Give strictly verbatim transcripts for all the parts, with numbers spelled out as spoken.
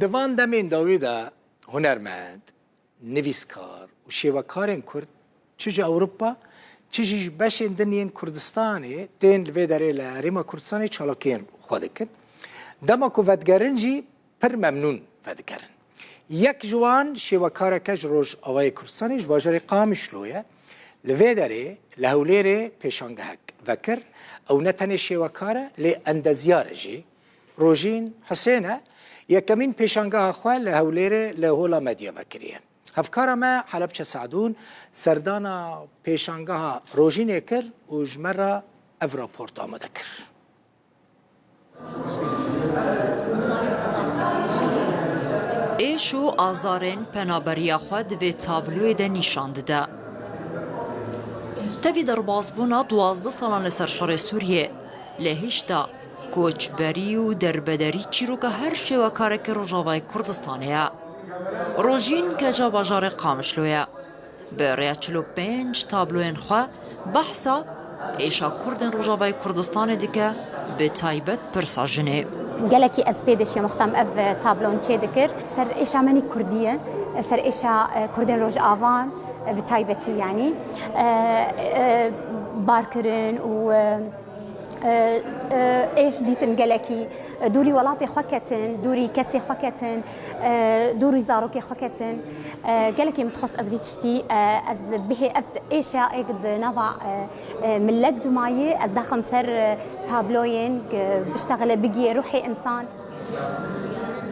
Di van demên dawî de hunermend, nivîskar û şêwekarên Kurd çi ji Ewropa, çi jî ji beşên din yên Kurdistanê tên li vê derê li Herêma Kurdistanê çalakiyên xwe dikin. Dema ku vedigerin jî pir memnûn vedigerin. Yek ji wan şêwekareke ji Rojavayê Kurdistanê, ji bajarê Qamişlo ye. Li vê derê li Hewlêrê pêşangehek vekir. Ew ne tenê şêwekar e, lê endezyar e jî. Rojîn Hisên e, yekemîn pêşangeha xwe li Hewlêrê li Hola Medya vekiriye. Hevkara me Helebçe Sadûn serdana pêşangeha Rojînê kir û ji me re ev raport amade kir. Êş û azarên penaberiya xwe di vê tabloyê de nîşan dide. Tevî derbasbûna duwazdeh salan li ser şerê Sûriyê, lê hişta koçberî û derbederî çîroka her şêwekarekî Rojavayê Kurdistanê ye. Rojîn keça bajarê Qamişlo ye. Bi rêya çil û pênc tabloyên xwe behsa êşa Kurdên Rojavayê Kurdistanê dike, bi taybet pirsa jinê. Gelekî ez pê diçûm, wexta min ev tablo çêdikir. Ser êşa me nî Kurdî ye, ser êşa, e, Kurdên Rojavan, e, bi taybetî, yanî, e, e, barkirin û, e, e, e, êş dîtin gelekî, e, dûrî welatê xwe ketin, dûrî kesê xwe ketin, e, dûrî zarokê xwe ketin. E, gelekî min dixwest ez vî tiştî, e, ez bihê ev t-, êşa êk di nava, e, e, milet dimayî, ez daxim ser, e, tabloyên, e, biştexile bigiyê ruhê însan.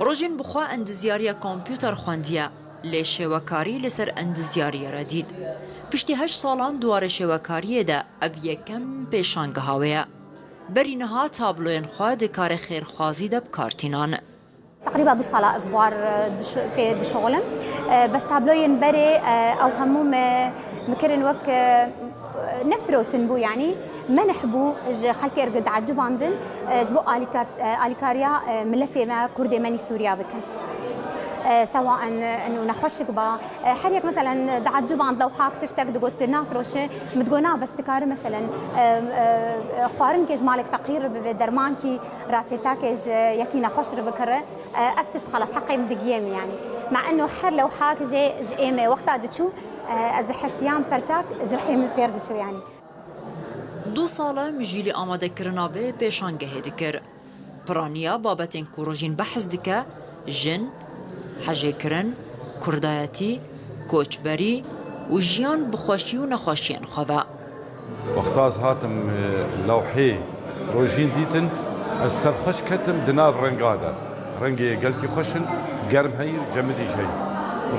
Rojîn bi xwe endizyariya kompûter xwendiye. Lê şêwekarî li ser endizyariyê re dît. Piştî heşt salan di warê şêwekariyê de ev yekem pêşangeha wê ye. Berî niha tabloyên xwe di karê xêrxwazî de bi kar tînan. Teqrîba du sala ez bi war, e, diş-, pê dişuxulim. E, bes tabloyên berê, e, ew hemû me, me kirin wek, e, nefirotin bû, yanî menih bû ji xelkê re diecibandin, e, ji bo alîkar-, e, alîkariya, e, miletê me, Kurdê me nî Sûriya bikin. E, sewa en, e, eno nexweşik ba, e, her yek meselen dieciband lewhak tiştek digot nafroşe, min digot na bes dikare meselen, e, e, e, xwarinkê ji malek feqîr re bibe, dermankî raçêtakê ji yekî nexweş re bikire. E, ev tişt xelas heqê min digiyê min yanî. Ma eno her lewhak jê ji ê me wexta diçû, e, ez dihesiyam perçak ji rihê min têr diçû yanî. Du sal e mijîlî amadekirina vê pêşangehê dikir. Piraniya babetên ku Rojîn behs dike, jin, hejêkirin, kurdayetî, koçberî û jiyan bi xweşî û nexweşiyên xwe ve. Wexta ez hatim, e, lewhê Rojîn dîtin, ez serxweş ketim di nav renga de. Rengê gelkî xweş in, germ heye û cemidî jî heye.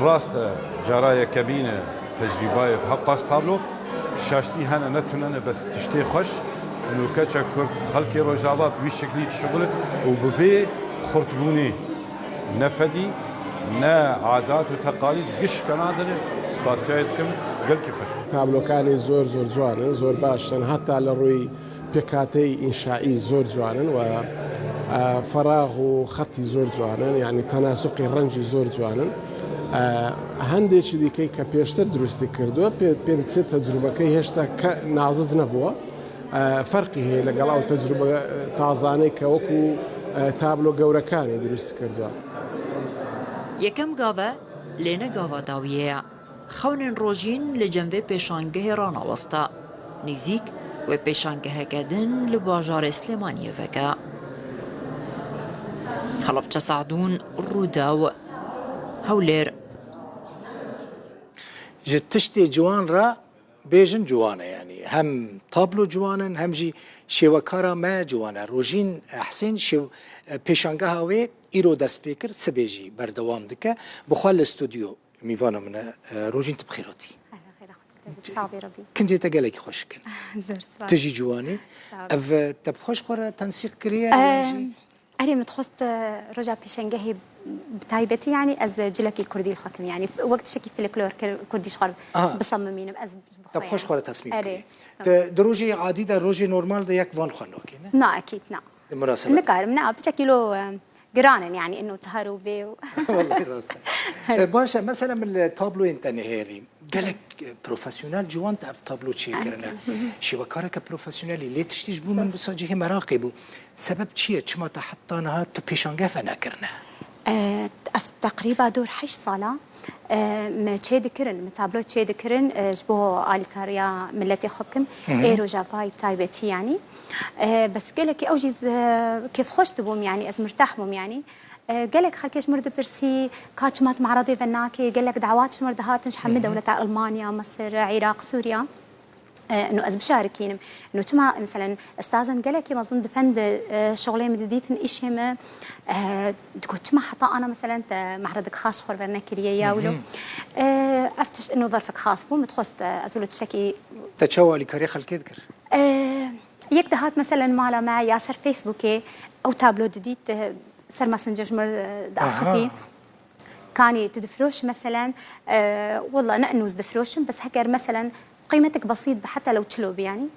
Rast e, cara yekemîn e tecrîbayê bi hevpas tablo. Şaştî hene ne tune ne, bes tiştê xweş. Û keça Kurd, xelkê Rojava bi vî şeklî dişuxulin û bi vê xurtbûnê ne fedî, ne adat û teqalîd gişka nadine, spasiyayê dikim, gelkî xweş bû. Tablokanê zor, zor ciwan in, zor baş in. Heta li rûyê pêkhateyê înşaî zor ciwan in û, e, ferax û xetî zor ciwan in, yanî tenasuqê rencî zor ciwan in. E, hindê çî dîkey ke pêştir dirustî kirduwe, pê-, pênc sê tecrubekey hêşta ke naziz nebûwe. E, ferqî heye legel ew tecrube, e, tazanê ke wekû, e, tablo gewrekanê dirust kirdiye. Yekem gav e, lê ne gava dawiyê ye. Xewnên Rojîn li cem vê pêşangehê ranawesta. Nêzîk wê pêşangeheke din li bajarê Silêmaniyê veke. Helebçe Sadûn, Rûdaw, Hewlêr. Ji tiştê ciwan re bêjin ciwan e, yanî hem tablo ciwan in, hem jî şêwekara me ciwan e. Rojîn Hesên şêw-, pêşangeha wê îro dest pê kir, sibê jî berdewam dike. Bi xwe li stûdyo mîvana min e, Rojîn, tu bi xêr hatî. Xêra, xêra xwe dikevin. Çavê Rebî. Kincê te gelekî xweşik in. Zor spas. Tu jî ciwan î. Sağ ol. Ev, e, te bi xwe ji xwe re tensîq kiriye, yan jî? Em, Erê, min dixwest, e, roja pêşengehê bi taybetî, yanî ez cilekî kurdî li xwe kim, yanî f-, wek tiştekî folklor kir-, kurdî ji xwe Aha. bisemimînim, ez bi Te xwe bi xwe ji xwe re tesmîm Erê, kiriye. tamam. Te di rojê adî de, rojê normal de yek van xwe nake, ne? Na, ekîd, na. Di munasebet. Nikarim, na, piçekî lo, e, giran in, yanî ino tahar û vê û Wellahî rast e. E, baş e, mesela min li tabloyên te nihêrî. Gelek, e, profesyonel ciwan te ev tablo çêkirine. Şêwekareke profesyonelî, lê tiştî ji bo min wisa cihê meraqê bû. Sebeb çi ye? Çima te heta niha tu pêşangeh venekirine? E, Teqrîba dor heşt sala, e, me çê dikirin, me tablo çê dikirin, e, ji bo alîkariya miletê xwe bikim. Ê roja vay bi taybetî yanî. E, bes gelekî ew jî z-, kêfxweş dibûm yanî, ez mirtah bûm yanî. E, gelek xelkê ji mir dipirsî, ka çima tu me'redê ve nakê, gelek dawat ji mir dihatin, ji hemî dewleta Almanya, Misir, Iraq, Sûriya. E, ino ez bişarikînim. Ino çima, meselen, estazên gelekî mezin di fen de, e, şixulê min didîtin, îşê min, e, digot, çima heta ana, meselen, te me'redik xas ji xwe ver nekiriye ya wilo. E, ev tişt, ino zerfek xas bû, min dixwest, e, ez wilo tiştekî Te çawa alîkarî xelkê dikir? E, yek dihat, meselen, mala me ya ser Facebookê ew tablo didît, e, ser Messenger ji mir, e, diaxifî. Aha. Kanî tu difiroşî, meselen, e, wela ne ino ez difiroşim, bes heger, meselen, qîmetek besît bi, heta lew çilo bi, yanî,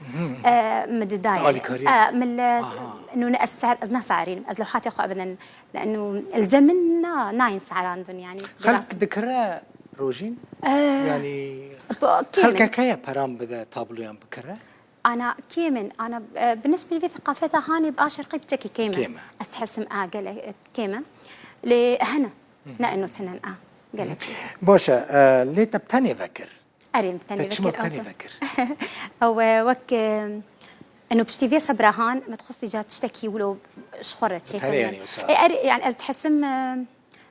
e, min didayê. Alîkarî. E, min le, Aha. Ino ne ez ser, ez nase'rînim, ez lewhatê xwe ebeden, ne ino li cem min na, nayên se'randin, yanî, Xelk biraz dikire rojîn? E, Yanî, bu, kêm in. Xelkeke ye peran bide tabloyan bikire? Ana kêm in, ana, e, bi nisbî vê theqafeta hanê bi a şerqî piçekî kêm e. Kêm e. Ez dihesim a gelek, e, kêm e. Lê hene, ne ino tinen a gelek. Baş e, e, lê te bi tenê vekir? Erê, bi tenê vekir. Te çima bi tenê vekir? Ew, e, wek, e, ino piştî vê sebra han, min dixwest îca tiştekî wilo ji xwe re çêkim. Tenê yanî wisa? E, erê, yanî ez dihesim, e,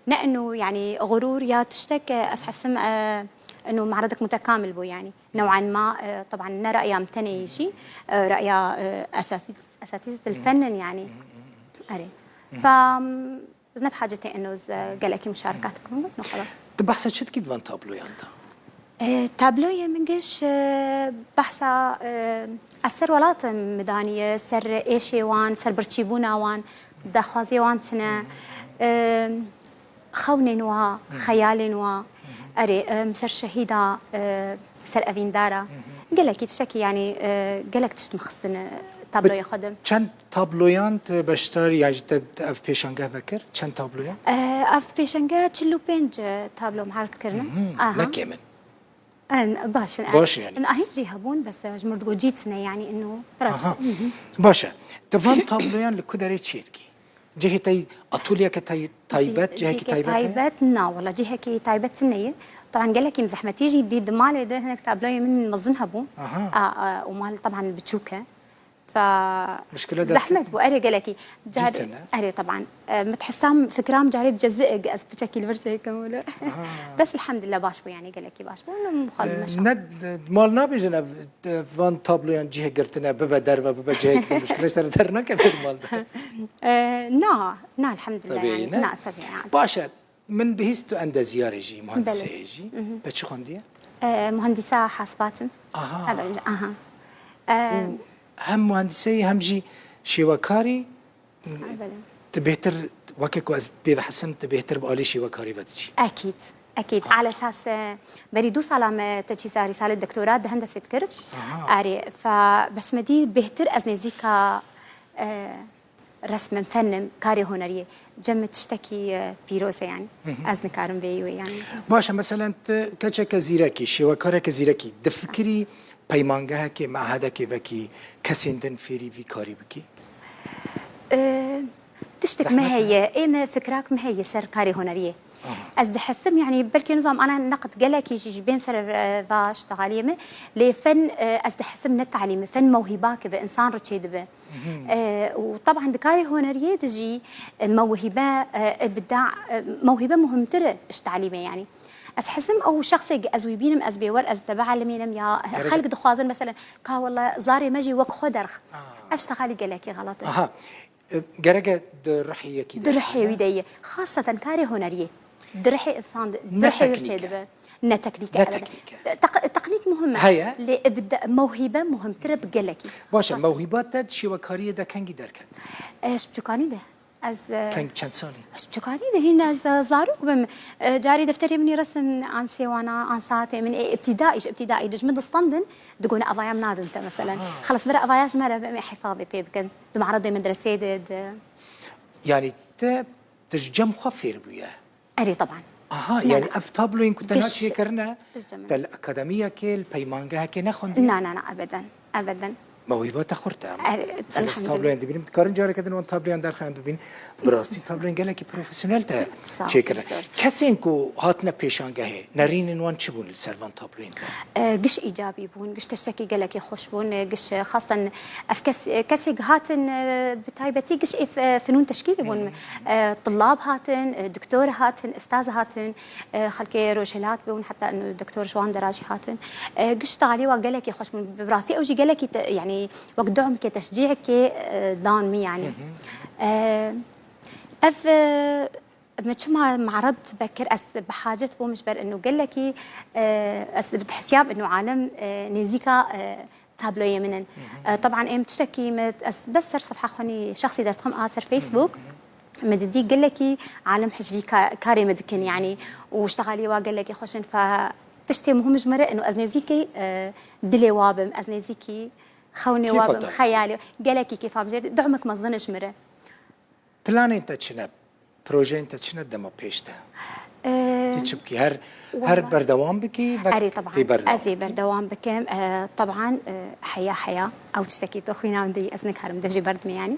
Ne ino, yanî, xurûr ya tiştek, e, ez hesim, e, ino me'redek mutekamil bû, yanî. New'an ma, e, teban ne ra'ya min tenê jî, e, ra'ya, e, esatî-, esatîzet el fen in, yanî. Erê. Fa, m, ez ne bi hacetê ino ez, e, gelekî muşarekat bikim, no xelas. Tu behsa çi dikî di van tabloyan de? E, tabloyê min giş, e, behsa, e, ez ser welat min daniye, ser êşê wan, ser birçîbûna wan, daxwazê wan çi ne, e, xewnên wa, xeyalên wa, erê, e, ser şehîda, e, ser evîndara. Gelekî tiştekî, yanî, e, gelek tişt min xistin, e, tabloyê xwe de. Çend tabloyan tu beşdar, yan jî te ev pêşangeh vekir? Çend tabloyan? E, ev pêşangeh çil û pênc, e, tablo min erd kirine. Aha. Ne kêm in. En, baş in, Baş in, yanî. En, ahîn jî hebûn, bes, e, ji mir digo cît ne, yanî, ino, pira Aha. Baş e. Di van tabloyan li ku derê çê dikî? Cihê te, atolyeke te taybet, cihekî Cihekî taybet heye? Taybet, na, wela cihekî taybet tune ye. Teban gelekî min zehmetî jî dî, di malê de hinek tabloyê min mezin hebûn. Aha. A, a, û mal, teban, biçûk e. Fa Muşkile de zehmet bû, erê gelekî. Car-, Cidden, he? Erê, teban. E, min dihesam fikram carê dice zi'g, ez piçekî li vir çêkim wilo. Aha. Bes elhamdülillah baş bû, yanî gelekî baş bû. Û min xwe E, meşa. Ne d-, mal nabêjin ev, e, van tabloyan cihê girtine, bibe derve, bibe cihê girtine, muşkile ji te re dernakeve di mal de. E, na, na, elhamdülillah, Tabii, yanî. Ne? Na, tabii, yanî. Baş e, Min bihîst tu endeziyarê jî, muhendisê Belê. Yê jî. Mhm. Te çi xwendiye? E, muhendîsa hasibat im. Aha. Ev, aha. E, Û hem muhendiseyî hem jî şêwekarî, Belê. Tu bêhtir, weke ku ez pê dihesim, tu bêhtir bi alî şêwekarî ve diçî. Ekîd, ekîd. Ha. Ala esas, e, berî du sala me teçîza rîsale doktora di hendesê dikir. Aha. Erê, fa bes me dî bêhtir ez nêzîka, e, resmim, fenim, karê huneriyê, cem min tiştekî, e, pîroz e, yanî. Hı hı. Ez nikarim vêyî wê, yanî. Baş e, meselen tu keçeke zîrekî, şêwekareke zîrekî, difikirî peymangehekê, mehedekê vekî, kesên din fêrî vî karî bikî? E, tiştek me Zehmet e? heye, ê me fikrak me heye ser karê huneriyê. Aha. Ez dihesim, yanî, belkî nizam ana neqd gelekî jî ji bên ser, e, va ştegaliyê me, lê fen, e, ez dihesim ne talîm e, fen mewhîbak e, bi insan re çêdibe. Mhm. E, û teban di karê huneriyê de jî, e, mewhîbe, e, îbda, e, mewhîbe muhimtir e ji talîmê, yanî. Ez hizim ew şexsek ez wî bînim, ez bêwer, ez te bielmînim ya, Gerek- xelk dixwazin, meselen, ka wele zarê me jî wek xwe derx. Ah. Ev ştexalî gelekî xelet e. Aha. E, gerek e di rihê yekî de Di rihê hene? wî de ye. Xaseten karê huneriyê. Di rihê insan de, Ne bi rihê wir teknîk e. çêdibe. Ne teknîk e, Ne ebeden. teknîk e. Teq-, teknîk muhim e. Heye. Lê ibda-, mewhîbe muhimtir e bi gelekî. Baş e, Xas- mewhîba te di şêwekariyê de kengî derket? E, ji biçûkanî de. Ez, e, Keng çend salî? Ez ji biçûkanî de hîn ez, e, zarok bim. E, carî defterê min ê resim an sêwana, an saetê min ê îbtîdaî, ji îbtîdaî de ji min distendin, digot, "Evaya min nadin te, meselen." Aha. Xelas, bira evaya ji me re bim, ê hifazê pê bikin. Di me'redê medresê de, di Yanî te, te ji cem xwe fêr bûye? Erê, teban. Aha, Na, yanî na. ev tabloyên ku te Giş-, naçiye kirine, giş cem. te li akademiyekê, li peymangehekê nexwendiye? Na, na, na, ebeden, ebeden. Mewhîba te xurt e. Em sibes tabloyan dibînim. Dikarin careke din wan tabloyan derxin em bibîn. Bi rastî tabloyên gelekî profesyonel te çêkirin. Kesên ku hatine pêşangehê, nerînên wan çi bûn li ser van tabloyên te? E, giş îcabî bûn, giş tiştekî gelekî xweş bûn, e, giş, e, xasen ev kes, e, kesê hatin, e, bi taybetî giş ê f-, e, finûn teşkîlî bûn. E, tillab hatin, e, doktor hatin, istaz hatin, e, xelkê Rojhilat bûn, heta ino doktor ji wan dera jî hatin. E, giş talî wa gelekî xweş bûn. Bi rastî ew jî gelekî te, yanî wek dumkê teşcîekê, e, dan min yanî. E, ev, e, min çima merad vekir, ez bi hacet bûm ji ber ino gelekî, e, ez bi hesiyam ino alem, e, nêzîka, e, tabloyê min in. E, teban êm tiştekî min, ez bes ser sefha xwe nî şexsî derdikim a ser Facebook. Min didî gelekî alem hicvî ka-, karê min dikin yanî û ji xalî wa gelekî xweş in. Fe tiştê muhim ji min re ino ez nêzîkî, e, dilê wa bim, ez nêzîkî xewnê wa bim, xeyalê gelekî kêfa min jê re, dumek mezin ji min re. Planên te çi ne? Projeyên te çi ne dema pêş de? Ee, Tê çi bikî? Her, her wala- berdewam bikî? Erê, teban. Tê berdewam. Ez ê berdewam bikim. Ee, teban, e, heya, heya. Ew tiştekî tu xwîna min diyî, ez nikarim dev jê berdimê yanî.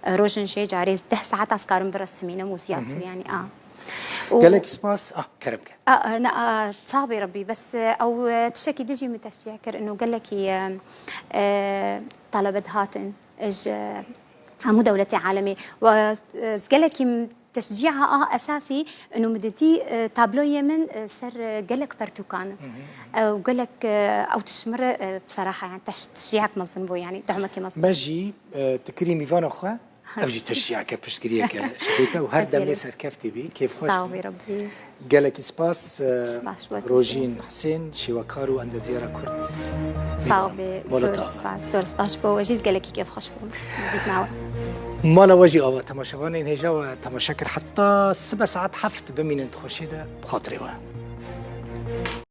E, rojin jê carê deh saet ez karim biresimînim û ziyatir yanî. A. Û Gelek spas. Ah, kerem ke. A, a, ne, a, sax bê Rebî. Bes, e, ew, e, tiştekî dijî min teşcî kir. Ino gelekî, e, e, talebe dihatin. Ji hemû dewletê alemê. Ve, e, gelekî teşcîa a esasî ino min didî, e, tabloyê min, e, ser, e, gelek pertûkan. E, û gelek, e, ew tişt min re, e, bi seraha, yani teş-, teşcîak mezin bû, yani dehmekê mezin. Me jî, e, tu kirî mîvana xwe, ev jî teşcîake, piştgiriyeke ji bo te û her demê serkeftî bî, kêfxweş bî. Sağ ol Rabbi. Gelekî spas, e, Spas, wek Rojîn Hisên, şêwekar û endezyara Kurd. Sağ ol, zor spas, zor spas bo we jî, gelekî kêfxweş bûm. Dîtina we. Mala we jî ava, temaşevanên hêja we temaşe kir. Heta sibe saet heft bimînin di xweşiyê de, bi xatirê we.